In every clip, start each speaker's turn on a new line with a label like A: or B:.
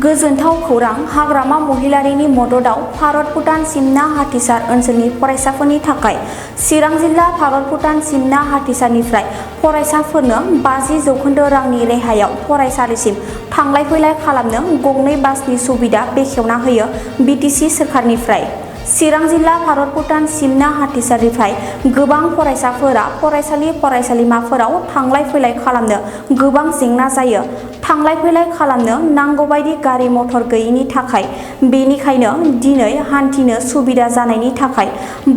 A: गोजोनथाव खौरां हाग्रामा महिलारिनि मददआव भारत-भुटान सिमना हाथिसार ओनसोलनि फरायसाफोरनि थाखाय चिरां जिल्ला भारत-भुटान सिमना हाथिसारनिफ्राय फरायसाफोरनो 50% रांनि रेहायाव फरायसालिसिम थांलाय फैलाय खालामनो गंनै बासनि सुबिदा बेखेवना होयो बिटिसि सोरखारनिफ्राय। चिरां जिल्ला भारत-भुटान सिमना हाथिसारनिफ्राय गोबां फरायसाफोरा फरायसालिमाफोराव थांलाय फैलाय खालामनो गोबां जेंना जायो। थांलाय फैलाय खालामनो नांगौबायदि गारि मटर गैयिनि थाखाय, बेनिखायनो दिनै हान्थिनो सुबिदा जानायनि थाखाय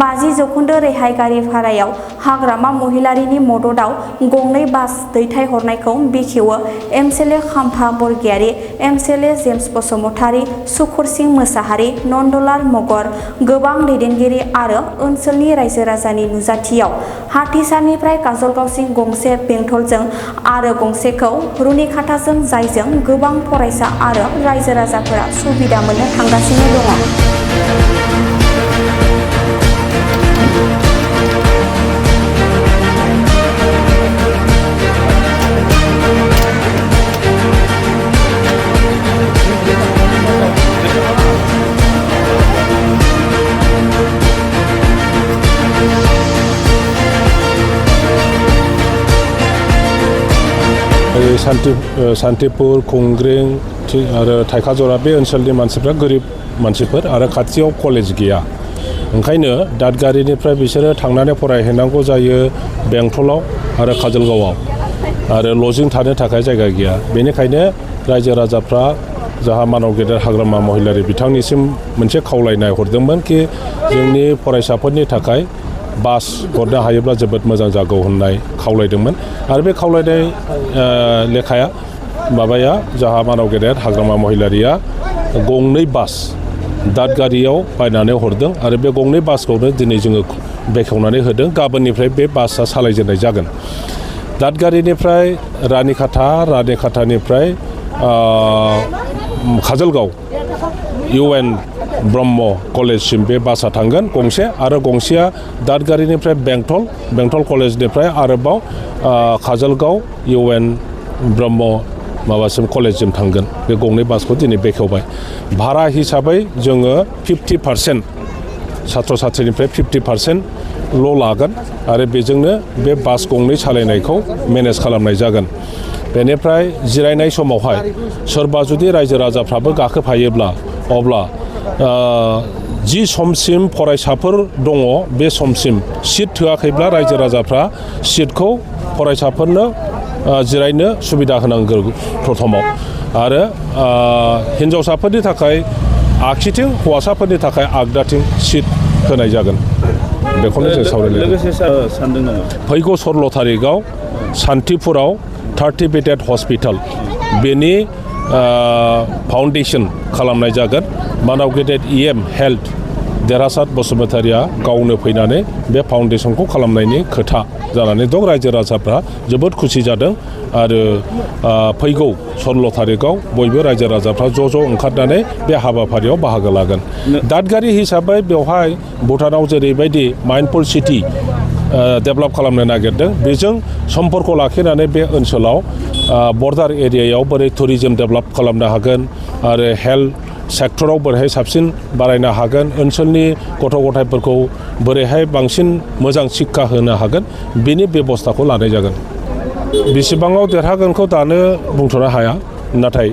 A: 50% रेहाय गारि भारायाव हाग्रामा महिलारिनि मददआव गंनै बास दैथायहरनायखौ बेखेवो एमएलए खाम्फा बरगयारी, एमएलए जेम्स बसुमतारी, सुकुरसिं मोसाहारि, नन्दलाल मगर, गोबां दैदेनगिरि आरो ओनसोलनि रायजो राजानि नुजाथियाव हाथिसारनिफ्राय काजलगावसिम गंसे बेंटलजों आरो गंसेखौ रुनिखाथाजों जायजों गोबां फरायसा आरो रायजो राजाफोरा सुबिदा मोननो थांगासिनो दङ।
B: सान्तिपुर, खुंग्रिं आरो थाइखाजरा बे ओनसोलनि मानसिफ्रा गोरिब मानसिफोर आरो खाथियाव कलेज गैया। ओंखायनो दादगारिनिफ्राय बिसोरो थांनानै फरायहैनांगौ जायो बेंटलाव आरो काजलगावआव, आरो लजिं थानो थाखाय जायगा गैया। बेनिखायनो रायजो राजाफ्रा जाहा मानव गेदेर हाग्रामा महिलारि बिथांनिसिम मोनसे खावलायनाय हरदोंमोन कि जोंनि फरायसाफोरनि थाखाय बास हरनो हायोब्ला जोबोद मोजां जागौ होननाय खावलायदोंमोन। आरो बे खावलायनाय लेखाया जाहा मानव गेदेर हाग्रामा महिलारिया गंनै बास दादगारियाव बायनानै हरदों आरो बे गंनै बासखौनो दिनै जोङो बेखेवनानै होदों। गाबोननिफ्राय बे बासआ सालायजेननाय जागोन। दादगारिनिफ्राय रानिखाथानिफ्राय काजलगाव UN ब्रह्म कलेजसिम बे बासआ थांगोन गंसे, आरो गंसेया दादगारिनिफ्राय बेंटल कलेजनिफ्राय आरोबाव काजलगाव UN ब्रह्म माबासिम कलेजसिम थांगोन। बे गंनै बासखौ दिनै बेखेवबाय। भारा हिसाबै जोङो 50% सात्र साथ्रिनिफ्राय 50%ल' लागोन आरो बेजोंनो बे बास गंनै सालायनायखौ मेनेज खालामनाय जागोन। बेनिफ्राय जिरायनाय समावहाय सोरबा जुदि रायजो राजाफ्राबो गाखोफायोब्ला अब्ला जि समसिम फरायसाफोर दङ बे समसिम सिट थोआखैब्ला रायजो राजाफ्रा सिटखौ फरायसाफोरनो जिरायनो सुबिदा होनांगौ प्रथमाव, आरो हिन्जावसाफोरनि थाखाय आगसिथिं, हौवासाफोरनि थाखाय आगदाथिं सिट होनाय जागोन। बेखौनो जों सावरायलायदों।
C: लोगोसे सानदों नामा
B: फैगौ 16 थारिखआव सान्तिपुराव 30 बेडेड हस्पिटाल बेनि फाउन्डेसन खालामनाय जागोन। मानव गेदेर EM हेल्थ देरहासात बसुमतारिया गावनो फैनानै बे फाउन्डेसनखौ खालामनायनि खोथा जानानै दं। रायजो राजाफ्रा जोबोद खुसि जादों आरो फैगौ 16 थारिखआव बयबो रायजो राजाफ्रा ज' ओंखारनानै बे हाबाफारियाव बाहागो लागोन। दादगारि हिसाबै बेवहाय भुटानाव जेरैबायदि माइन्डफुल सिटि डेभेलप खालामनो नागिरदों, बेजों सम्पर्क लाखिनानै बे ओनसोलाव बर्डार एरियायाव बोरै टुरिजम डेभेलप खालामनो हागोन आरो हेल्थ सेक्टराव बोरैहाय साबसिन बारायनो हागोन, ओनसोलनि गथ' गथायफोरखौ बोरैहाय बांसिन मोजां शिक्षा होनो हागोन, बेनि बेबस्थाखौ लानाय जागोन। बेसेबाङाव देरहागोनखौ दानो बुंथ'नो हाया, नाथाय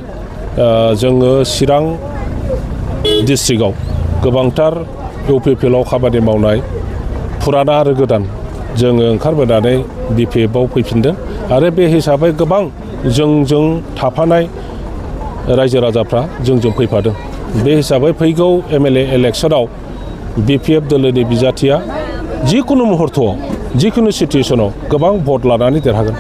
B: जोङो चिरां डिस्ट्रिक्टआव गोबांथार UPPLआव खामानि मावनाय फुराना आरो गोदान जोङो ओंखारबोनानै BPFआव फैफिनदों आरो बे हिसाबै गोबां जोंजों थाफानाय रायजो राजाफ्रा जोंजों फैफादों। बे हिसाबै फैगौ MLA इलेक्सनाव BPF दोलोनि बिजाथिया जिकुनु मुहूर्तआव जिकुनु सिटुएसनाव गोबां भट लानानै देरहागोन।